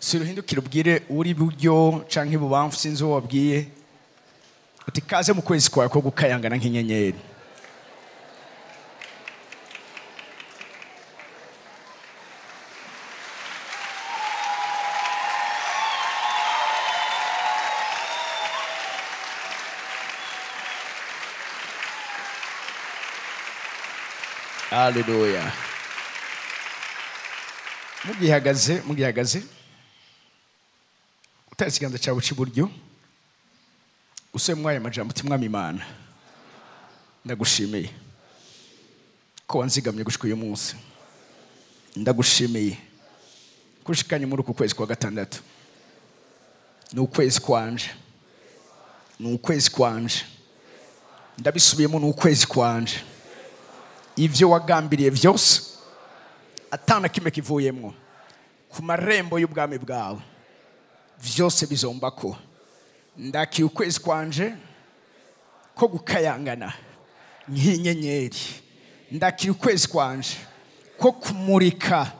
Siruhindukira ubwire uri buryo canke bubamfu, sinzi uwo wabwiye, uti kaze mu kwezi kwawe ko gukayangana nk'inyenyeri. Haleluya. Mugihagaze, mugihagaze, utari ikiganza cyawe cy'iburyo, usome aya majambo uti: Mwami Imana, ndagushimiye ko wanzigamye gushika uyu munsi, ndagushimiye ko ushikanye muri uku kwezi kwa gatandatu. Ni ukwezi kwanje, ni ukwezi kwanje, ndabisubiyemo, ni ukwezi kwanje. Ivyo wagambiriye vyose atana kimwe kivuyemwo ku marembo y'ubwami bwawe, vyose bizombako. Ndakiye ukwezi kwanje ko gukayangana nk'inyenyeri, ndakiye ukwezi kwanje ko kumurika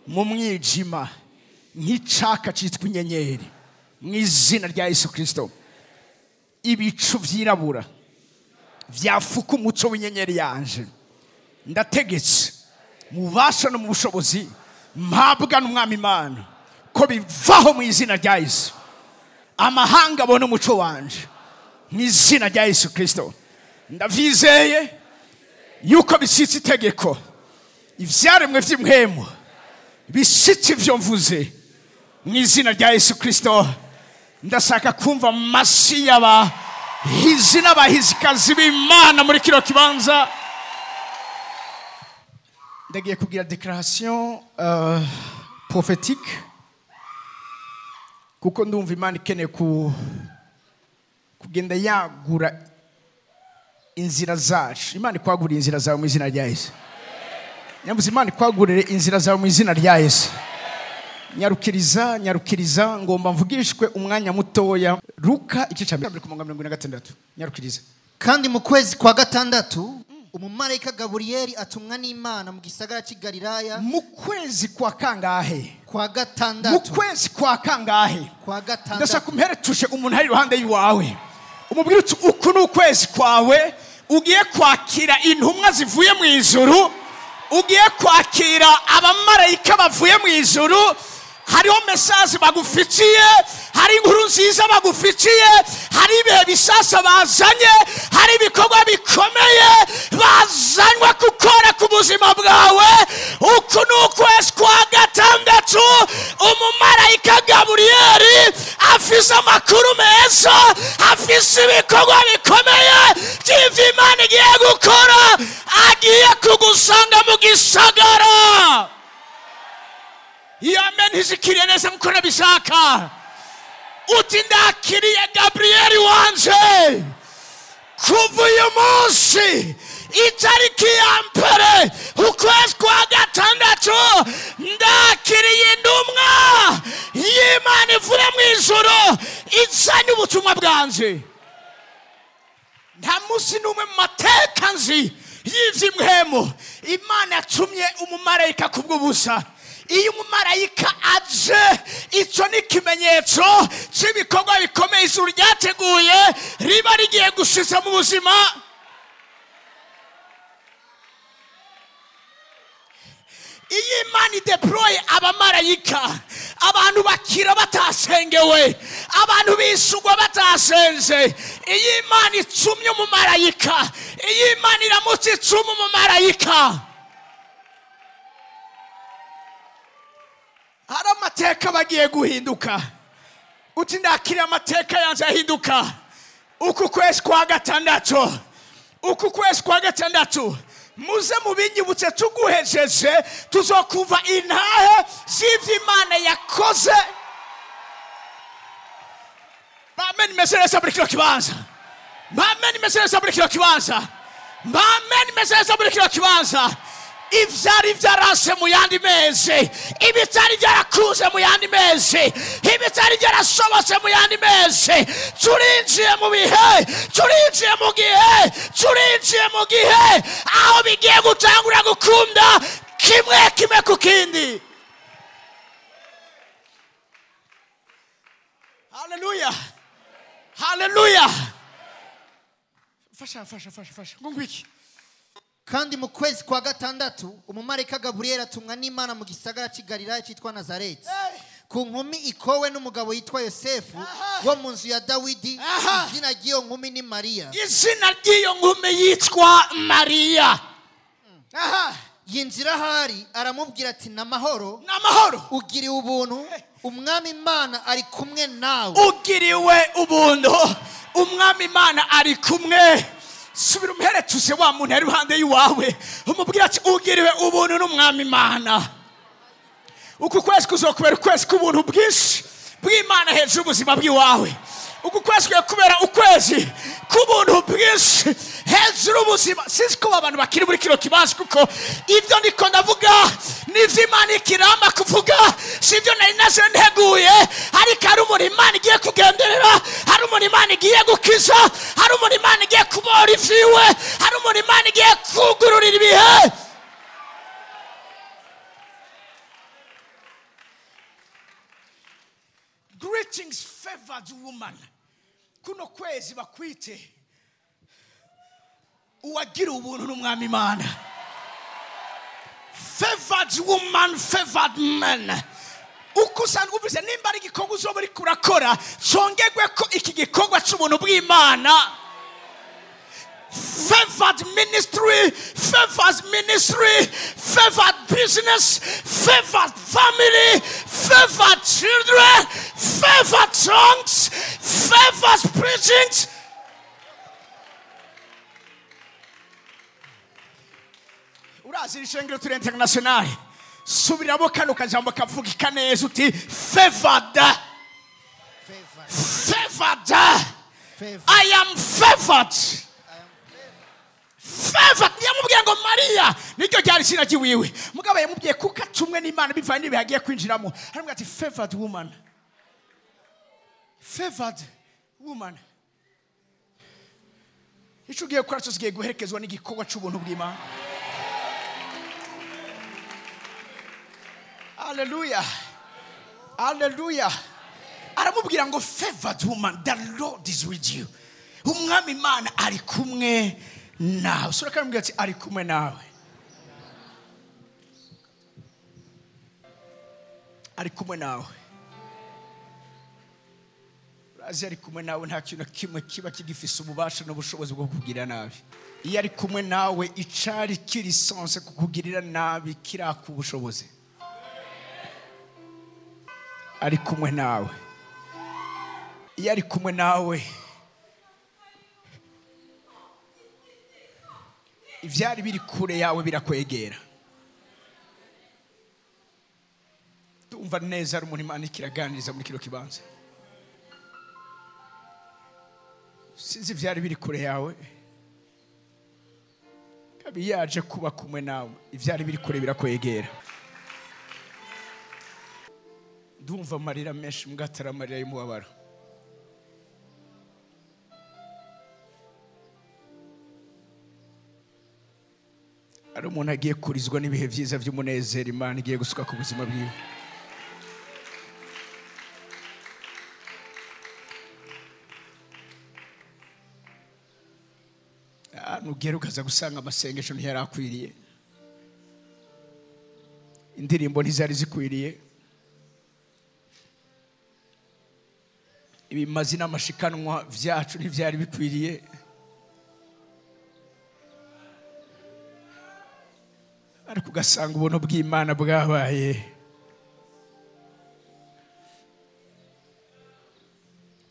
mu mwijima nk'icaka citwa inyenyeri, mu izina rya Yesu Kristo. Ibicu vyirabura vyafuka umuco w'inyenyeri yanje, ndategetse mu bubasha no mu bushobozi mpabwa n'Umwami Imana ko bivaho mu izina rya Yesu. Amahanga abone umuco wanje mu izina rya Yesu Kristo. Ndavyizeye yuko bisitse itegeko, ivyaremwe vy'impwemu bisitse ivyo mvuze mu izina rya Yesu Kristo. Ndashaka kumva amasi y'abahizi n'abahizikazi b'Imana muri kino kibanza. Ndagiye kugira déclaration prophétique, kuko ndumva Imana ikeneye kugenda yagura inzira zacu. Imana ikwagurire inzira zawe mu izina rya Yesu. Nyambuze Imana ikwagurire inzira zawe mu izina rya Yesu. Nyarukiriza, nyarukiriza, ngomba mvugishwe umwanya mutoya. Luka igice cya 2:46. Nyarukiriza. Kandi mu kwezi kwa gatandatu umumarayika Gaburiyeli atumwa n'Imana mu gisagara cy'i Galilaya. Mu kwezi kwa kangahe? Kwa gatandatu. Mu kwezi kwa kangahe? Kwa gatandatu. Ndashaka umperetushe umuntu ari iruhande y'iwawe, umubwire uti uku ni ukwezi kwawe, ugiye kwakira intumwa zivuye mu ijuru, ugiye kwakira abamarayika bavuye mu ijuru. Hariho message bagufitiye, hari inkuru nziza bagufitiye, hari ibihe bisasa bazanye, hari ibikorwa bikomeye bazanywe gukora ku buzima bwawe. Uku ni ukwezi kwa gatandatu, umumarayika Gaburiyeli afise amakuru meza, afise ibikorwa bikomeye by'ivyo Imana igiye gukora, agiye kugusanga mu gisagara. Iyo amen ntizikiriye neza nkuko nabishaka. Uti ndakiriye Gabrieli wanje kuva uyu munsi itariki ya mbere ukwezi kwa gatandatu, ndakiriye intumwa y'Imana ivuye mu ijuru izanye ubutumwa bwanje. Nta munsi n'umwe mu mateka nzi y'ivy'impwemu Imana yatumye umumarayika kubw'ubusa. Iyo umumarayika aje, ico ni ikimenyetso cy'ibikorwa bikomeye ijuru ryateguye riba rigiye gushitsa mu buzima. Iyo Imana ideploye abamarayika, abantu bakira batasengewe, abantu bisugwa batasenze. Iyo Imana icumye umumarayika, iyo Imana iramutse icuma umumarayika, hari amateka bagiye guhinduka. Uti ndakiriye amateka yanje ahinduka. Uku kwezi kwa gatandatu, uku kwezi kwa gatandatu, muze mubinyibutse tuguhejeje, tuzokumva intahe z'ivyo Imana yakoze. Amen. Meze neza muri kino kibanza. Amen. Meze neza muri kino kibanza. Amen. Meze neza muri kino kibanza. Ivyari vyarase mu yandi mezi, ibitari vyarakuze mu yandi mezi, ibitari vyarasobotse mu yandi mezi, turinjiye mu bihe, turinjiye mu gihe, turinjiye mu gihe aho bigiye gutangura gukunda kimwe kimwe ku kindi. Haleluya, haleluya. Fasha, fasha, fasha, fasha. Ngo ngwiki. Kandi mu kwezi kwa gatandatu umumarayika Gaburiyeli atumwa n'Imana mu gisagara cy'i Galilaya cyitwa Nazareti, ku nkumi ikowe n'umugabo yitwa Yosefu wo mu nzu ya Dawidi. Izina ry'iyo nkumi ni Mariya. Izina ry'iyo nkumi yitwa Mariya. Yinjira ahari, aramubwira ati: "N'amahoro." N'amahoro. "Ugiriwe ubuntu, Umwami Imana ari kumwe nawe." Ugiriwe ubuntu, Umwami Imana ari kumwe. Subira umuheretuze wa muntu ari iruhande y'iwawe, umubwira ati: "Ugiriwe ubuntu n'Umwami Imana." Uku kwezi kuzokubera ukwezi k'ubuntu bwinshi bw'Imana hejuru y'ubuzima bw'iwawe. Uku kwezi kugiye kubera ukwezi k'ubuntu bwinshi hejuru y'ubuzima. Sinzi ko abantu bakiri muri kino kibanza, kuko ibyo ndiko ndavuga n'ivyo Imana ikiramba kuvuga sivyo nari naje nteguye, ariko hari umuntu Imana igiye kugenderera, hari umuntu Imana igiye gukiza, hari umuntu Imana igiye kubora ivyiwe, hari umuntu Imana igiye kugururira ibihe. Greetings, favored woman. Kuno kwezi bakwite uwagira ubuntu n'Umwami Imana. Favored woman, favored man. Uko usanzwe uvuze, nimba ari igikorwa uzoba uriko urakora, congerwe ko iki gikorwa c'ubuntu bw'Imana. Favored ministry, favored ministry, favored business, favored family, favored children, favored tongues, favored preachings. Urazi iri shengero turi international. Subiramo kano kajambo kavugika neza, uti: "Favored." Favored. Favored. Favored. I am favored. Favored. Yamubwiye ngo Mariya niryo ryari izina ry'iwiwe, mugabo yamubwiye kuko atumwe n'Imana bivanye n'ibihe agiye kwinjiramo, aramubwira ati: "Favored woman, favored woman." Icyo ugiye gukora cyose ugiye guherekezwa n'igikorwa cy'ubuntu bw'Imana. Haleluya, haleluya. Aramubwira ngo: "Favored woman, the Lord is with you." Umwami Imana ari kumwe nawe. Sura karamubwira ati: "Ari kumwe nawe, ari kumwe nawe." Urazi, ari kumwe nawe, nta kintu na kimwe kiba kigifise ububasha n'ubushobozi bwo kukugirira nabi. Iyo ari kumwe nawe, icari kiri censé kukugirira nabi kiraka ubushobozi. Ari kumwe nawe. Iyo ari kumwe nawe, ivyari biri kure yawe birakwegera. Tumva neza, ari umuntu Imana ikiraganiriza muri kino kibanza. Sinzi ivyari biri kure yawe, kabi yaje kuba kumwe nawe, ivyari biri kure birakwegera. Ndumva amarira menshi, mbwa amarira y'umubabaro. Ari umuntu agiye kurizwa n'ibihe byiza by'umunezero Imana igiye gusuka ku buzima bwiwe. Ahantu ugera ukaza gusanga amasengesho ntiyari akwiriye, indirimbo ntizari zikwiriye, ibimazi n'amashikanwa byacu ntibyari bikwiriye, ariko ugasanga ubuntu bw'Imana bwabaye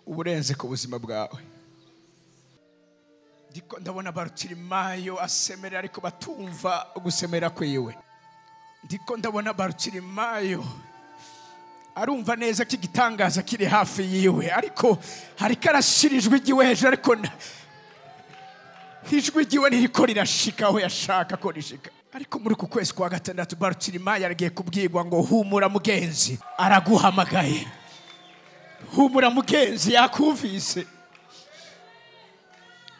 uburenze ku buzima bwawe. Ndiko ndabona Barutirimayo asemera, ariko batumva gusemera kwiwe. Ndiko ndabona Barutirimayo arumva neza ko igitangaza kiri hafi yiwe, ariko hariko arashira ijwi ryiwe hejuru, ariko ijwi ryiwe ntiriko rirashika aho yashaka ko rishika. Ariko muri uku kwezi kwa gatandatu, Barutirimayo aragiye kubwirwa ngo: "Humura mugenzi, araguhamagaye. Humura mugenzi, yakumvise."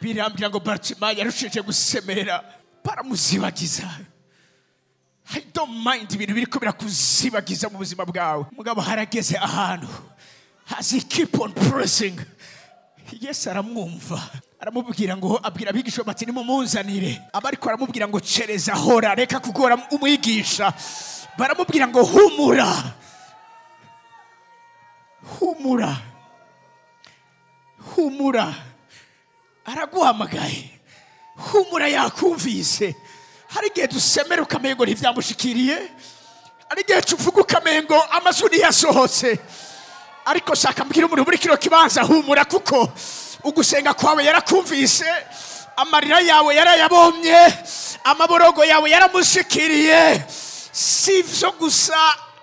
Birambwira ngo Barutirimayo yarushije gusemera, baramuzibagiza. I don't mind ibintu biriko birakuzibagiza mu buzima bwawe, mugabo harageze ahantu As he keep on pressing, Yesu aramwumva, aramubwira ngo, abwira abigishwa bati nimumunzanire. Abariko aramubwira ngo cereza hora, reka kugora umwigisha. Baramubwira ngo humura, humura, humura, araguhamagaye, humura, yakumvise. Hari igihe dusemera ukamengo ntivyamushikiriye, hari igihe tuvuga ukamengo amazwi ntiyasohotse, ariko shaka mbwira umuntu muri kino kibanza, humura, kuko ugusenga kwawe yarakumvise, amarira yawe yarayabomye, amaborogo yawe yaramushikiriye. Si ivyo gusa,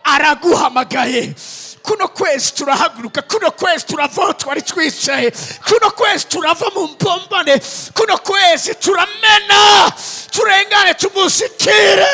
araguhamagaye. Kuno kwezi turahaguruka, kuno kwezi turava twari twicaye, kuno kwezi turava mu mpombane, kuno kwezi turamena, turengane tumushikire.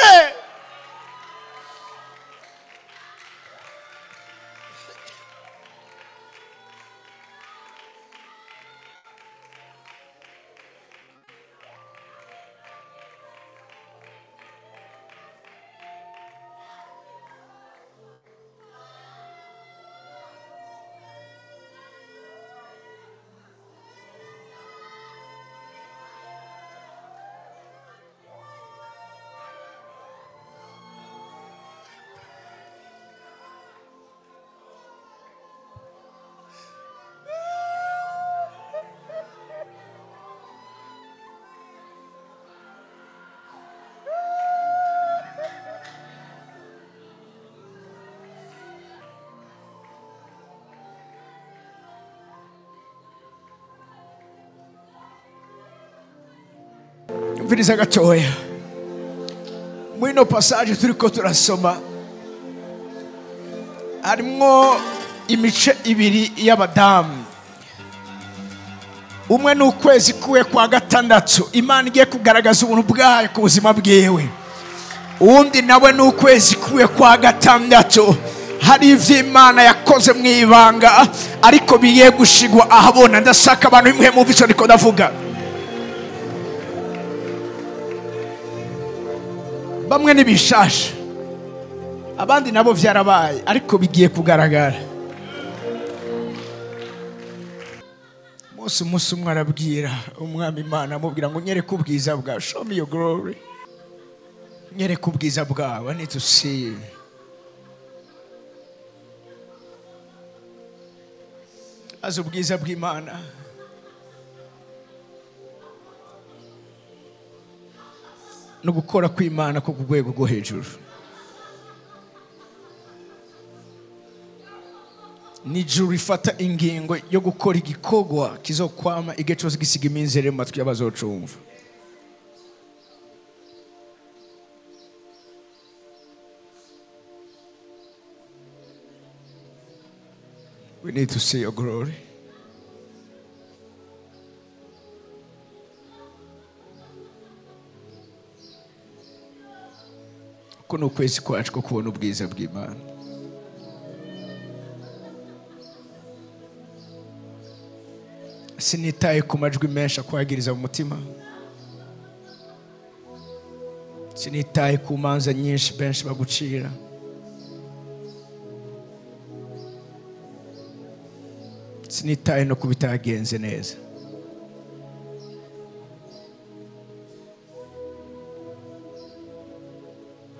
Mviriza gatoya. Mwino passage turiko turasoma harimwo imice ibiri y'abadamu. Umwe ni ukwezi kuwe kwa gatandatu, Imana igiye kugaragaza ubuntu bwayo ku buzima bwiwe. Uwundi nawe ni ukwezi kuwe kwa gatandatu, hari ivyo Imana yakoze mu ibanga ariko bigiye gushigwa ahabona. Ndashaka abantu bimwe mu ico ndiko ndavuga. Bamwe nibishasha, abandi nabo vyarabaye ariko bigiye kugaragara. Umunsi umwe arabwira umwami Imana, amubwira ngo nyereke ubwiza bwawe, show me your glory, nyereke ubwiza bwawe, I need to see. Azi ubwiza bw'Imana no gukora kw'Imana ko ku rwego rwo hejuru. Nijuru rifata ingingo yo gukora igikorwa kizokwama igihe cyose gisiga iminzere mu matwi y'abazocumva. We need to see your glory. Kuno kwezi kwacu ko kubona ubwiza bw'Imana. Sinitaye ku majwi menshi akwagiriza mu mutima, sinitaye ku manza nyinshi benshi bagucira, sinitaye no kubitagenze neza.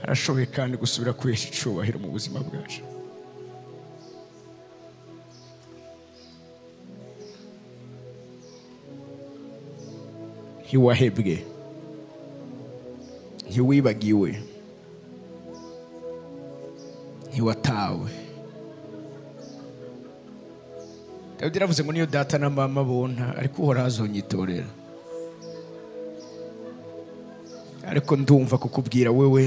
Arashoboye kandi gusubira kwihesha icubahiro mu buzima bwacu. Ntiwahebwe, ntiwibagiwe, ntiwatawe. Dawidi yaravuze ngo niyo data na mama bonta, ariko Uhoraho azonyitorera. Ariko ndumva kukubwira wewe,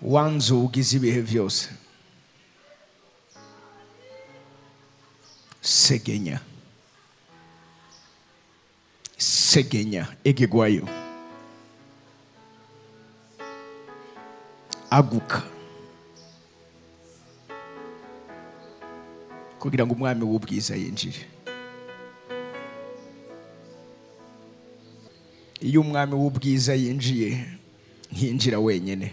wanzu ugize ibihe byose, segenya, segenya egegwayo, aguka, kugira ngo umwami w'ubwiza yinjire. Iyo umwami w'ubwiza yinjiye, ntiyinjira wenyine.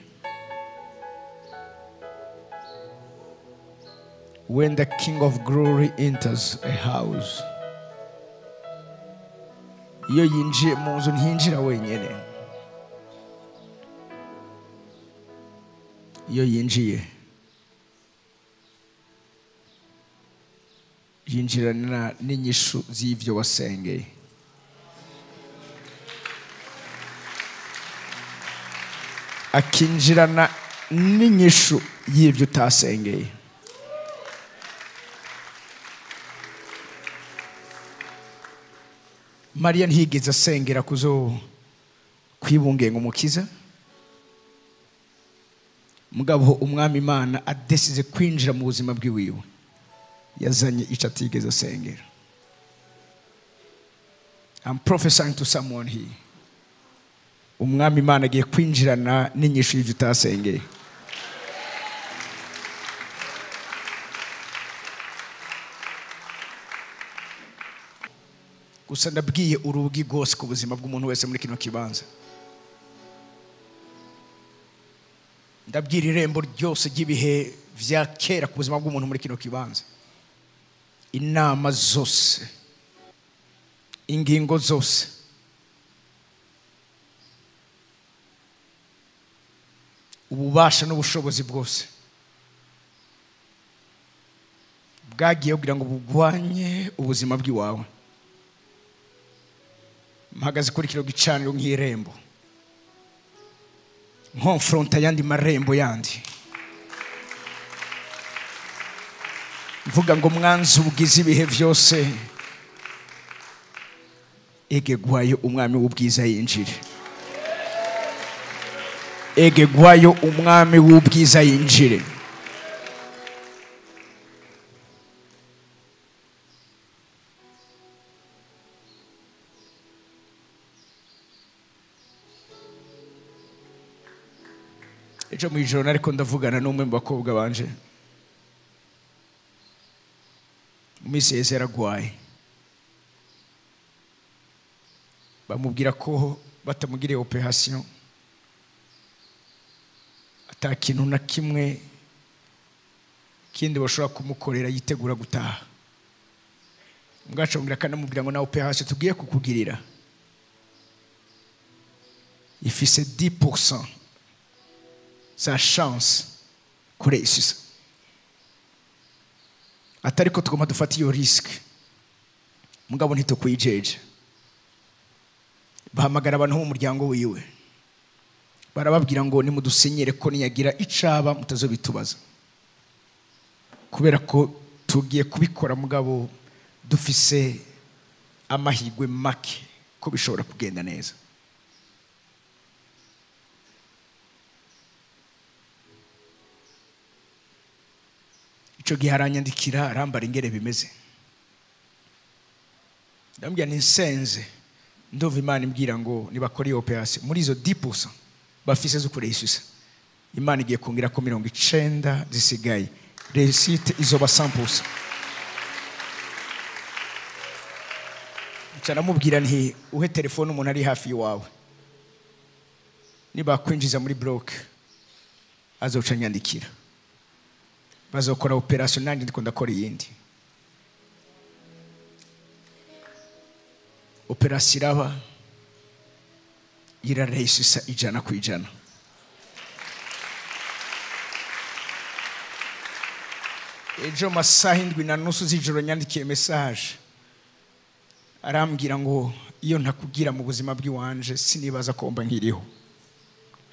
When the King of Glory enters a house, iyo yinjiye mu nzu ntiyinjira wenyine. Iyo yinjiye yinjirana n'inyishu z'ivyo wasengeye. Akinjirana n'inyishu y'ivyo utasengeye. Mariya ntiyigeze asengera kuzo kwibungenga umukiza. Mugabo umwami Imana adesize kwinjira mu buzima bwiwiwe, yazanye ico atigeze asengera. I'm prophesying to someone here. Umwami Imana agiye kwinjirana n'inyishu y'ivyo utasengeye. Gusa ndabwiye urugi rwose ku buzima bw'umuntu wese muri kino kibanza. Ndabwira irembo ryose ry'ibihe vya kera ku buzima bw'umuntu muri kino kibanza. Inama zose, ingingo zose, ububasha n'ubushobozi bwose bwagiye kugira ngo bugwanye ubuzima bw'iwawe. Mpagaze kuri kino gicaniro nk'irembo, nkonfronta yandi marembo yandi, mvuga ngo mwanzi ubwiza ibihe vyose, egegwayo umwami w'ubwiza yinjire. Egegwayo umwami w'ubwiza yinjire. Ejo mu ijoro nariko ndavugana n'umwe mu bakobwa banje. Mu minsi yeze yaragwaye, bamubwira ko batamugiriye operation ata kintu na kimwe kindi bashobora kumukorera, yitegura gutaha. Mugacongera kanamubwira ngo na operation tugiye kukugirira ifise 10% sa chance kureisisa, atariko tugomba dufata iyo risk, mugabo ntitokwijeje. Bahamagara abantu mu muryango wiwe, barababwira ngo nimudusenyere ko niyagira icaba mutazobitubaza, kubera ko tugiye kubikora mugabo dufise amahigwe make ko bishobora kugenda neza. Ico gihe aranyandikira arambara ingere bimeze. Ndamubwira nti nsenze ndumva Imana imbwira ngo nibakora iyo operation muri izo 10% bafise zo kureisisa, Imana igiye kongera ko 90 zisigaye, réussite izoba 100%. Nca namubwira nti uhe telefone umuntu ari hafi iwawe, nibakwinjiza muri block azoca nyandikira, bazokora operation nanjye ndiko ndakora iyindi. Operation iraba irareisisa 100%. Ejo masaha 7:30 z'ijoro nyandikiye message, arambwira ngo iyo ntakubwira mu buzima bw'iwanje sinibaza ko mba nkiriho.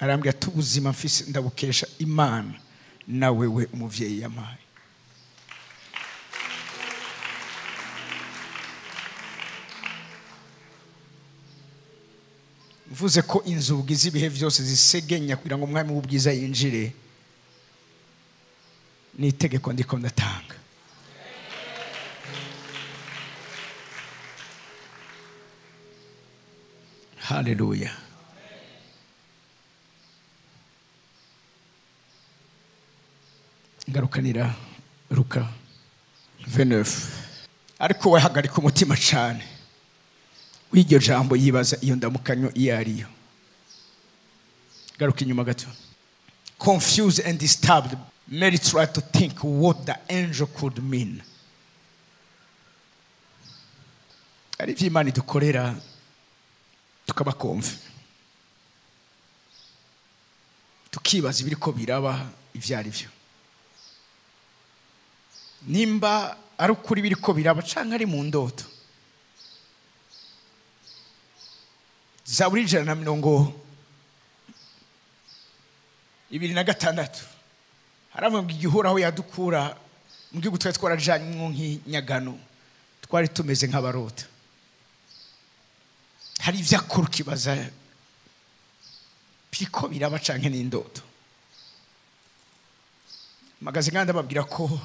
Arambwira ati ubuzima mfise ndabukesha Imana na wewe umuvyeyi yamaye. Mvuze ko inzugi z'ibihe vyose zisegenya kugira ngo umwami w'ubwiza yinjire, ni itegeko ndiko ndatanga. Haleluya. Ngarukanira Luka 29. Ariko we hagarika umutima cyane w'iryo jambo, yibaza iyo ndamukanyo iyo ariyo. Garuka inyuma gato. Confused and disturbed Mary tried to think what the angel could mean. Ari ivyo Imana idukorera tukabakomva, tukibaza ibiriko biraba ivyo ari vyo, nimba ari ukuri biriko biraba canke ari mu ndoto. Zaburi 126 haravuga ngo igihoraho yadukura mu gihugu twari twarajanywe nk'inyagano, twari tumeze nk'abarota. Hari ivyo akora ukibaza biriko biraba canke n'indoto. Magaze kandi ababwira ko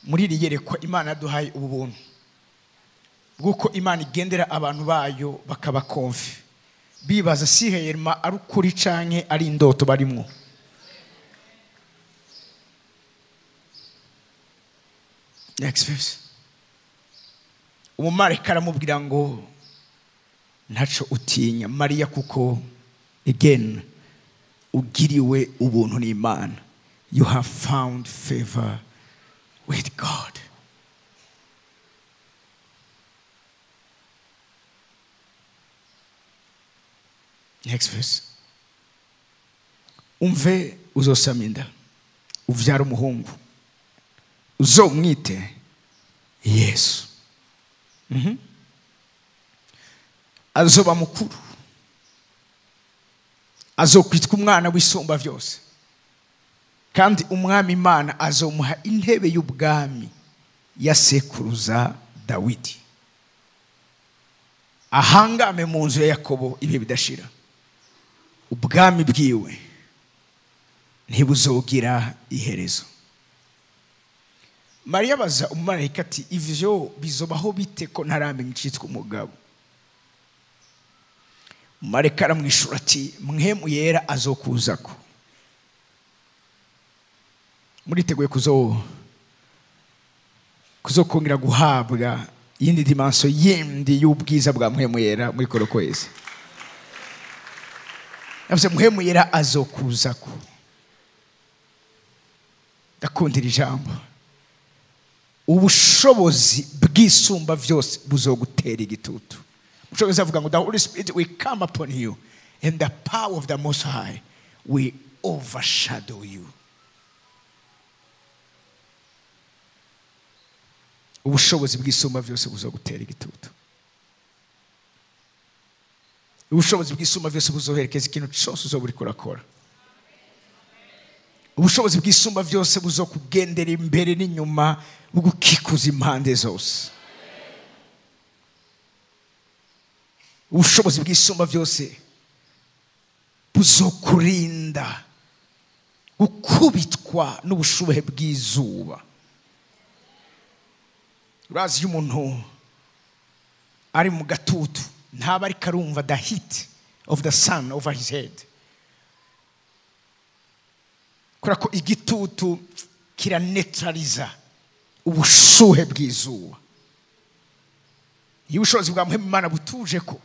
muri iri yerekwa Imana yaduhaye ubu buntu bw'uko Imana igendera abantu bayo bakabakonfi, bibaza si heyerma ari ukuri canke ari indoto barimwo. Next verse. Umumarayika aramubwira ngo ntaco utinya Mariya, kuko again ugiriwe ubuntu n'Imana. You have found favor with God. Next verse. Umve uzosama inda uvyara umuhungu uzomwite Yesu. Azoba mukuru, azokwitwa umwana w'isumba vyose, kandi umwami Imana azomuha intebe y'ubwami ya sekuruza Dawidi, ahangame mu nzu ya Yakobo ibihe bidashira. Ubwami bwiwe ntibuzogira iherezo. Mariya abaza umumarayika ati ivyo bizobaho bite ko ntaramenya icitwa umugabo? Umumarayika aramwishura ati Mpwemu Yera azokuzako. Muriteguye kuzokongera guhabwa iyindi dimension yindi y'ubwiza bwa Mpwemu Yera muri koro kwezi. Yavuze Mpwemu Yera azokuzako. Ndakundira ijambo. Ubushobozi bw'isumba vyose buzogutera igitutu. Ubushobozi avuga ngo the Holy Spirit will come upon you and the power of the Most High will overshadow you. Ubushobozi bw'isumba vyose buzogutera igitutu. Ubushobozi bw'isumba vyose buzoherekeza ikintu cyose uzoba uriko urakora. Ubushobozi bw'isumba vyose buzokugendera imbere n'inyuma, bugukikuza impande zose. Ubushobozi bw'isumba vyose buzokurinda gukubitwa n'ubushuhe bw'izuba. Urazi iyo umuntu ari mu gatutu ntaba ariko arumva the heat of the sun over his head, kubera ko igitutu kiranetraliza ubushuhe bw'izuba. Iyo ubushobozi bwa Mpwemu Imana butuje ko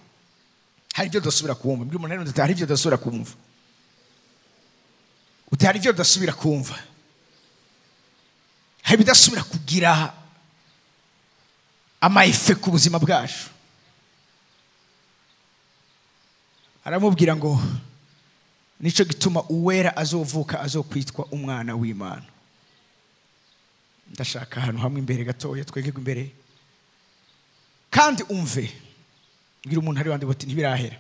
hari ibyo udasubira kumva. Mbwira umuntu rero hari ibyo udasubira kumva. Utari ibyo udasubira kumva. Hari ibidasubira kugira ama-efe ku buzima bwacu. Aramubwira ngo nico gituma uwera azovuka azokwitwa umwana w'Imana. Ndashaka ahantu hamwe imbere gatoya twegegwe imbere kandi umve. Mbwira umuntu ari wandi bati ntibirahera.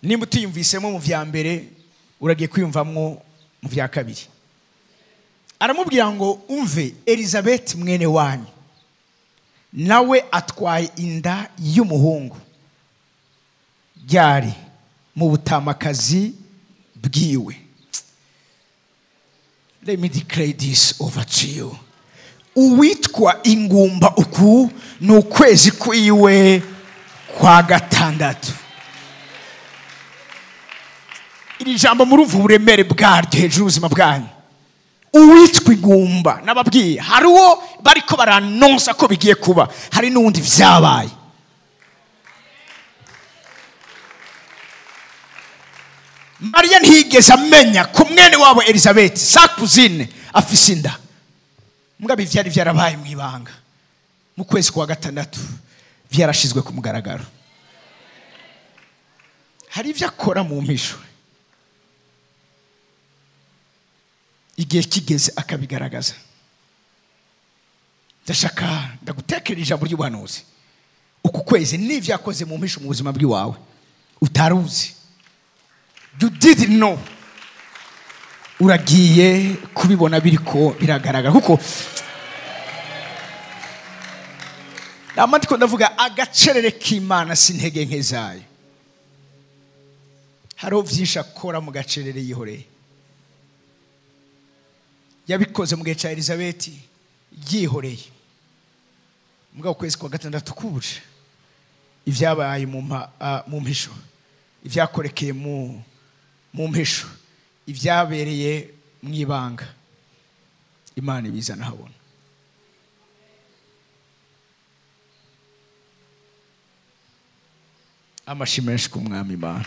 Nimba utiyumvisemo mu vya mbere uragiye kwiyumvamwo mu vya kabiri. Aramubwira ngo umve Elizabeth mwene wanyu nawe atwaye inda y'umuhungu ryari mu butamakazi bwiwe. Let me declare this over to you. Uwitwa ingumba uku ni ukwezi kwiwe kwa gatandatu. Iri jambo murumva uburemere bwaryo hejuru y'ubuzima bwanyu. Uwitwa ingumba nababwiye hari uwo bariko baranonsa ko bigiye kuba, hari n'uwundi vyabaye. Mariya ntiyigeze amenya ku mwene wabo Elizabeth, sa cousine, afise inda. Mugabo ivyari vyarabaye mu ibanga mu kwezi kwa gatandatu vyarashizwe ku mugaragaro. Hari ivyo akora mu mpisho, igihe kigeze akabigaragaza. Ndashaka ndagutekera ijambo ry'ubuhanuzi. Uku kwezi n'ivyo yakoze mu mpisho mu buzima bw'iwawe utaruzi, you didn't know, uragiye kubibona biriko biragaragara. Kuko ndiko ndavuga agacerere k'Imana si intege nke zayo. Hariho vyinshi akora mu gacerere yihoreye. Yabikoze mu gihe ca Elizabeth yihoreye. Mugabo kwezi kwa gatandatu kuje, ivyabaye mu mpisho, ivyakorekeye mu mpisho, ivyabereye mu ibanga, Imana ibizana habona. Amashi menshi ku Mwami Imana.